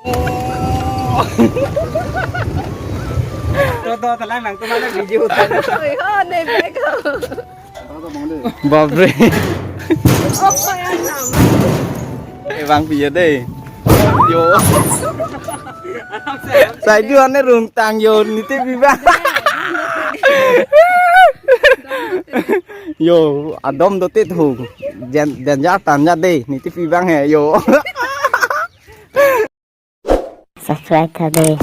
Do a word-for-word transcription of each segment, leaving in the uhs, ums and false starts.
To, to, talang nang, to, talang video. Oi, ho, ne, bag ho. Bapre. Opa, ya, nama. Eh, bang piye dei. Yo. Saidu ane rungtang yo, niti bibang. Yo, adom dotit hu. Jan, jan ja tan ja dei, niti bibang he, yo. Subscribe tha dei.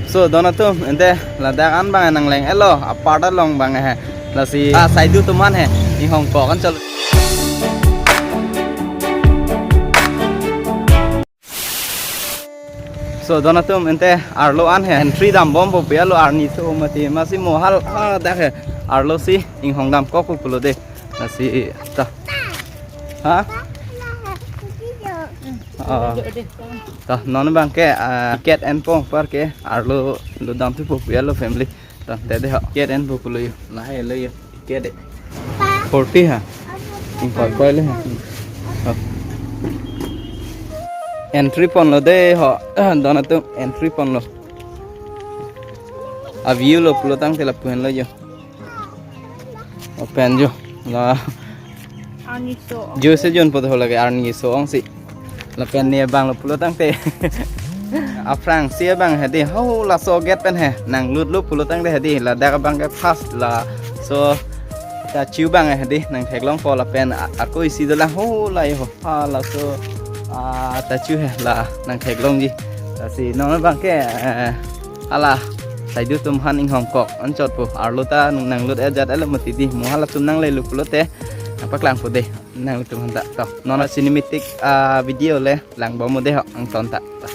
So, don atum, ente ladak an bang nangleng-etlo, apart along bang he. Lasi, ah, saidu atum an he, inghong kok an chalo. So, don atum, ente arlo an he, entry dambompo pu alo arni so mati, masi mo hal, ah, dak he, arlo si inghong damkok pu pulo dei. Lasi, ta. Ha? Oh. Ta, non bang ke, ah, ticket enpo apar ke, arlo lo damthupo pu alo family. Ta, dei dei ho, ticket enpo pulo yo. Lahai lo yo, ticket dei. Forty ha? Ingkoi koi le ha? Oh. Entry ponlo dei ho, don atum, entry ponlo. A view lo pulo tangte lapu henlo yo. Open jo. La. Arni so. Juice jun poto lake arni so-ong si. Lapen ne bang lo pulo tangte. Aphrangsi bang he dei, ho laso gate pen he. Nanglutlo pulo tangte he dei. Ladak bang ke first laso statue bang he dei. Nangtheklongpo lapen a-, ako isi dolang ho la yo. Ha laso, ah, statue he la nangtheklongji. Lasi non bang ke, eh, hala saidu atum an inghong kok anchotpo, arlo ta nanglut-et jat-etlo mati dei, mo halatum nanglelo pulote nangpaklangpo dei nanglitum aphan ta. To, non cinematic, ah, video le langbompo dei ho, angton ta. To.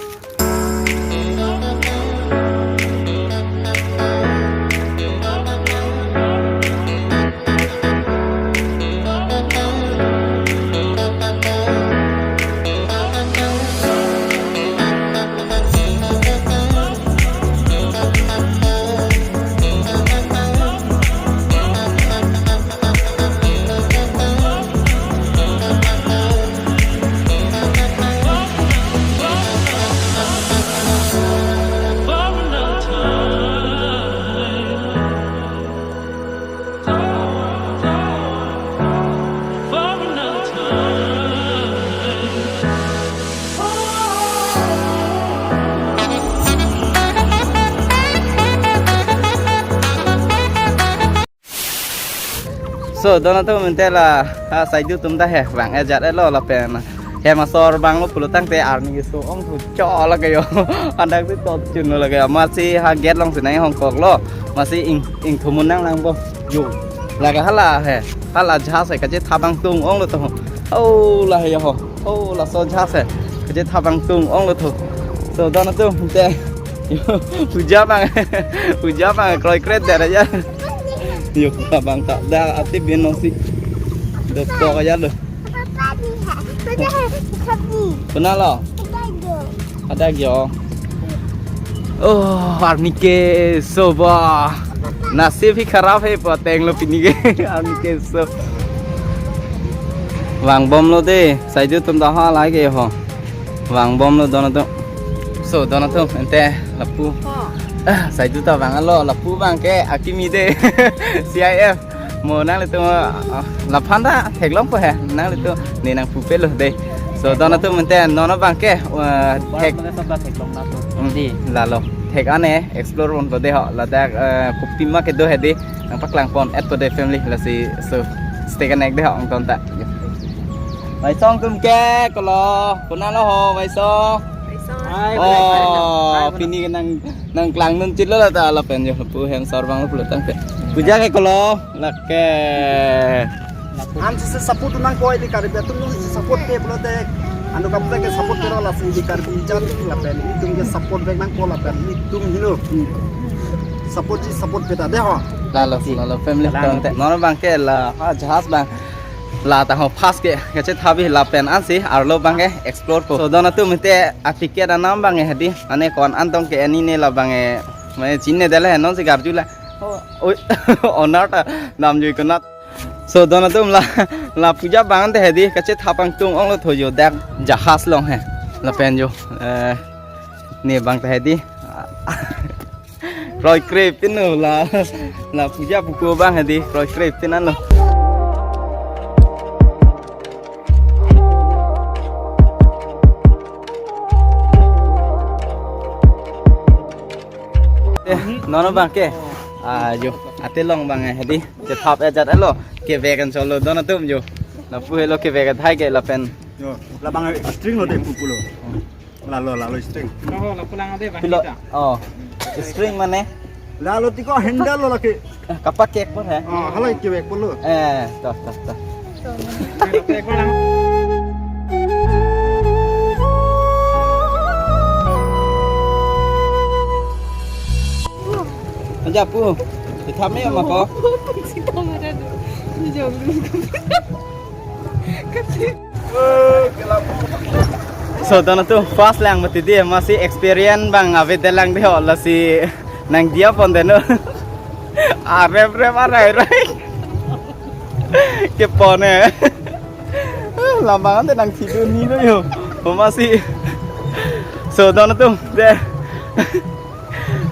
So, don atum, ente la, ha, saidu atum ta he, vang-et jat-etlo lapen. Hem asor vanglo pulo tangte arni so-ong thu cho lake yo. Andak si to chunlo lake yo. Masi ha gate along si nang inghong koklo. Masi ing, ingthum un nanglangpo. Yo. Lake hala he. Hala jahaz he kachetha abang tung-onglo to. Oh, la he yo ho. Oh, laso jahaz he. Kachetha abang tung-onglo to. So, don atum, ente. Yo, puja abang. Puja abang kroikre der aja. Yo, abang ta da ati bin nongsi. Dokok aja lo. Papa ni ha. Papa ha. Papa ni. Konatlo? Papa do. Ada yo. Oh, arni keso ba. Nasib hi kharap he, patenglo pini ke. Arni keso. Vangbomlo dei, saidu atum ta ha lai ke ho. Vangbomlo don atum. So, don atum, ente lapu. Oh. Ah, saidu ta vanglo, lapu bang ke akimi dei. C I F. Mo nanglitum, ah, laphan ta theklongpo he, nanglitum ne nangpupelo dei. So, don atum, ente non bang ke, ah, thek. Mane sabla theklong na to. Hmm, dei. Lalo. Thek ane explore ponpo dei ho, ladak, ah, kopi ma kedo he dei. Nangpaklangpon-etpo dei family, lasi, so, stay connect dei ho, angton ta. Yo. Vaisong atum ke, kolo, konatlo ho, Vaisong. Vaisong. Hai, oh, hai, hai, pini ke nang, nangklang nun chitlo la ta lapen yo, pu hem asor vanglo pulo tangte. Puja ke kolo, lake. Ansi support nangpo, ili Karbi atum nangsi support ke pulote. Anut kaprek ke support ke lasi ili Karbi jat lapen ilitum ke support vek nangpo lapen ilitum helo. Support ji support beta dei ho. Lalo, lalo family. Lalo. Tangte. Non bang ke la, ha, jahaz bang. La ta ho first ke, kachetha abang lapen ansi arlo bang ke explore po. So, don atum, ente a ticket anam bang he dei. Ane ko-an tong ke ani ne la bang he. Mane chinine detlo he, nonsi garju la. Oh, oi, owner ta namjui konat. So, don atum, la, la puja bang te he dei, kachetha abang tung-onglo to yo, dak jahaz along he. Lapen jo, eh, ne abang ta hedi. Kroikre pin lo la, la puja pupo abang hedi, kroikre pin anlo. Eh, non abang ke. Ah, jo, atelong abang hedi. Chethap ajat lo. Kevek an solo don atum jo. Lapu helo kevek athai ke lapen. Jo, labang string lo de pupo lo. Lalo, lalo string. Oh, lapu lang ade bang Pilo, kita. Oh. String mane? Lalo tiko handle lo lake. Eh, kapakek pon he. Oh, hala kevek pulo. Eh, toh, toh, toh. Kevek lang. Aja pu. Kita me ma ko. Sita mana tu? Ni jauh dulu. Kasi. So, don atum first lang mati di, masi experience abang ave det lang di ho, lasi nangdiya pon det non. Arep rep arai rai. Kepon eh. Lamang ante nangthidun ni lo jo. Masi. So, don atum de.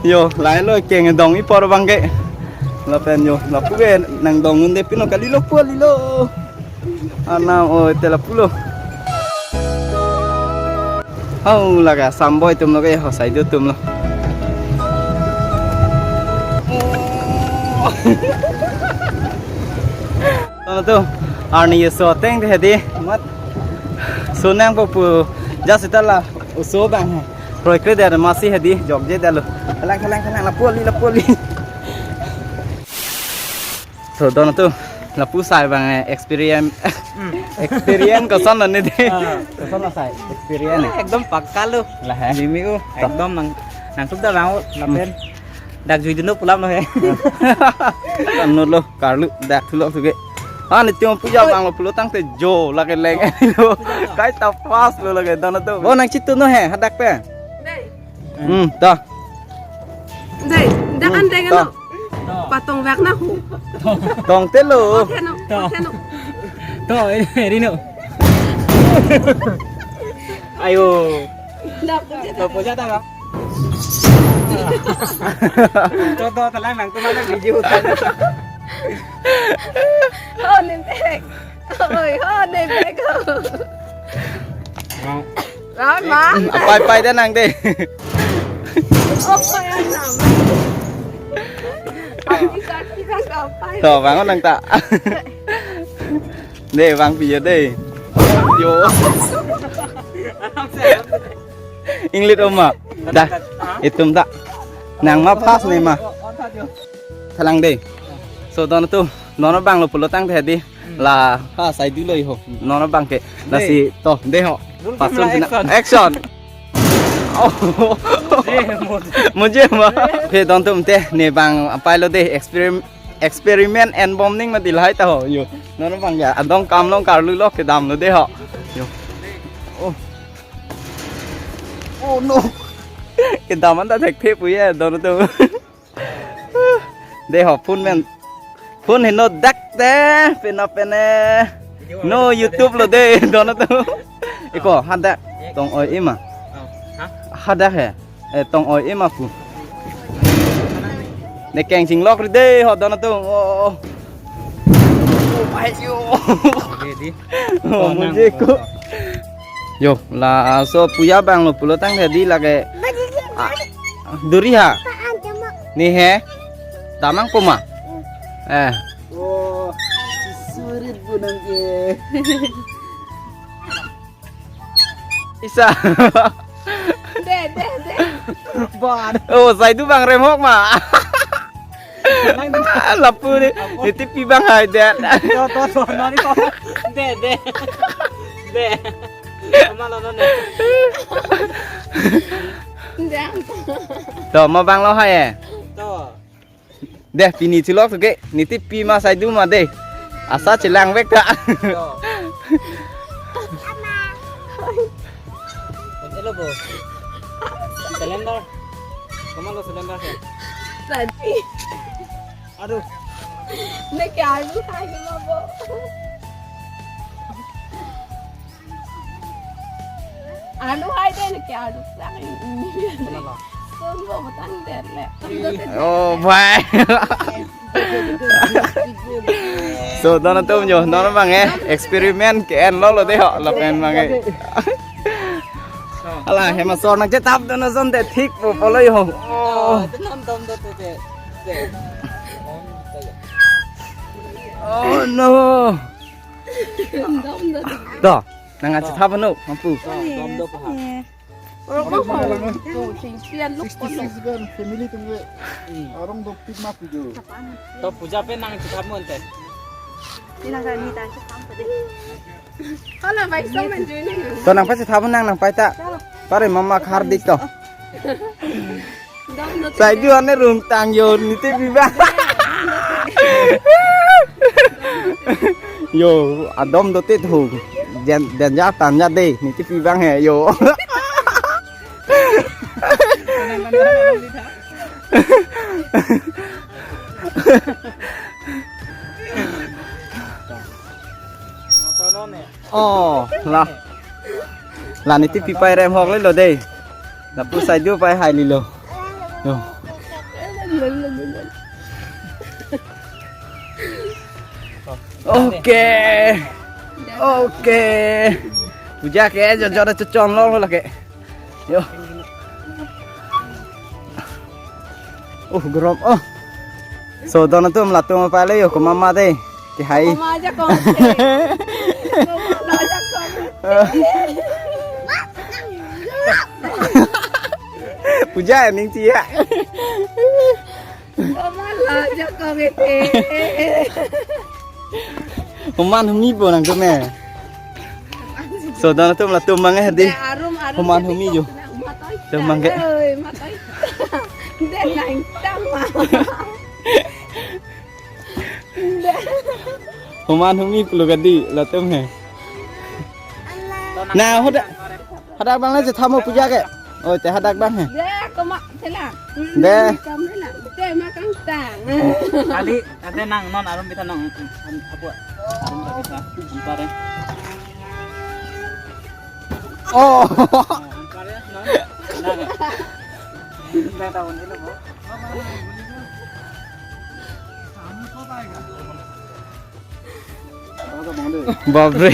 Jo, lahelo kengdong apor abang ke. Lapen jo, lapu ke nangdong un de pino kalilo pu lilo. Anam oi te lapulo. Hau laga samboi atum lo ke ho saidu atum lo. Ano tu arni yeso ateng te hedi mat. Sonang po pu jas ita la oso abang he. Kroikre det masi hedi jokje det lo. Kalang kalang kalang lapu ali lapu ali. So, don atum, lapu sai abang, eh, experience, experience koson lo ne de. Ah. Koson lo sai, experience, eh. Ekdom pakka lo. Lahai. Limi ko, ekdom nang, nangtup dak lang, lapen. Hmm. Dak jui dun pulang lo he. Anu lo, karlu, dak thulok thuke. Ah, ne tiong puja abang lo pulo tangte jo, lake leng. Kaita first lo lake, don atum. Oh, nangchitun non he, hadak pen. Dei. Hmm, ta. Dei, dak an deng ta. Ano. Patong vak na hu. Tong te lo. Oke no, oke no. To, eri no. Ayo. Dak puja. To puja ta ba. To, to, talang nangtum mana video ta. Oh, nempek. Oi, oh, nempek. Mau. Ran ma. Apai pai ta nang de. Oh, pai an nam. Api kan, api kan ka pai. To, bang nang ta. De, bang pi jo de. Jo. English oma. Dah. Itum ta. Nang ma first ne ma. Talang de. So, don atum, non abang lo pulo tangte hedi. La, ha, saidu lo iho. Non abang ke. Lasi, to, de ho. Pasun sina. Action. Action. Oh. Mujhe, mujhe. Mujhe ma. Oke, don atum te, ne abang apai lo de experiment, experiment and bombing ma dilhai ta ho. Jo. Non abang ya, adong kam long karlu lo kedam lo de ho. Jo. Oh. Oh no. Kedam an ta thekthe pu ye, don atum. De ho phone men. Phone heno dak te pena pene. No YouTube lo de don atum. Iko hadak tong oi ima. Hadak he. Eh, tong oi ima pu. Ne keng chinglok ri de ho don atum. Oh. Oh, pai yo. Di, di. Oh, mujhe ko. Jo, laso puja abang lo pulo tangte hedi lake. Ah, duri ha. Ne he. Damnang po ma. Eh. Oh, surit bunang ke. Isa. De, de, de. Ban. Oh, saidu abang remhok ma. Ah, lapu ne, ne tipi abang hai det. To, to, to, no, ni to. De, de. De. Ama lo, no, ne. De. To, ma abang lo hai eh. To. De, pini chilok ke, ne tipi ma saidu ma de. Asa chelang vek ta. To. Hello, bo. Cylinder. Komat lo cylinder ke? Tadi. Aduh. Ne kya alu khai ma bo? Alu hai den ke alu sang. Sun bo matang den le. Oh, bhai. So, don atum jo, non abang eh, experiment ke-en lolo de ho, lapen abang eh. Hala, hem asor nangchethap don ason de thik po pulo ho. Oh. Oh no. Dom do. Do, nangchethap anu, mampu. Dom do pa. Oro ko ho. Sing pian luk ko. Sixty-six gun family tum ke. Hmm. Arong dopik ma pujo. To puja pen nangchethap mo ante. Ni nang ni ta chethap tadi. Hala bai song men juni. To nangpachethap nang nangpai ta. Pare mama khardik to. Dom do. Sai ju ane room tang yo niti pi abang. Yo, adom dote thu. Jan, jan ja tan ja de, niti pi abang he, yo. Oh, la. La niti pi pai rem hok lelo de. Lapu sai ju pai hai lelo. Yo. Okay. Okay. Puja ke jo jo chon lo lake. Yo. Uh, grom. Oh. So, don atum latum apa le yo, ko mama de. Ke hai. Ko mama aja ko. Ko mama aja ko. Puja ning tia. Ko mama aja ko ngete. Human humi bo nangtum eh. So, don atum latum mang eh di. Arum, arum. Human humi jo. Matoi. Tum mang ke. Oi, matoi. Deh nang tama. Human humi pulo kadi latum he. Na, hoda. Hadak abang le chethap mo puja ke. Oh, te hadak abang he. Deh, ko ma, thela. Deh. Kam thela. Deh, ma kang tang. Kali, ate nang non arum bitha nong. Apo. Arum ta bitha. Ampare. Oh. Ampare non. Nang. Deh, tahun ini, Bu. Bapre.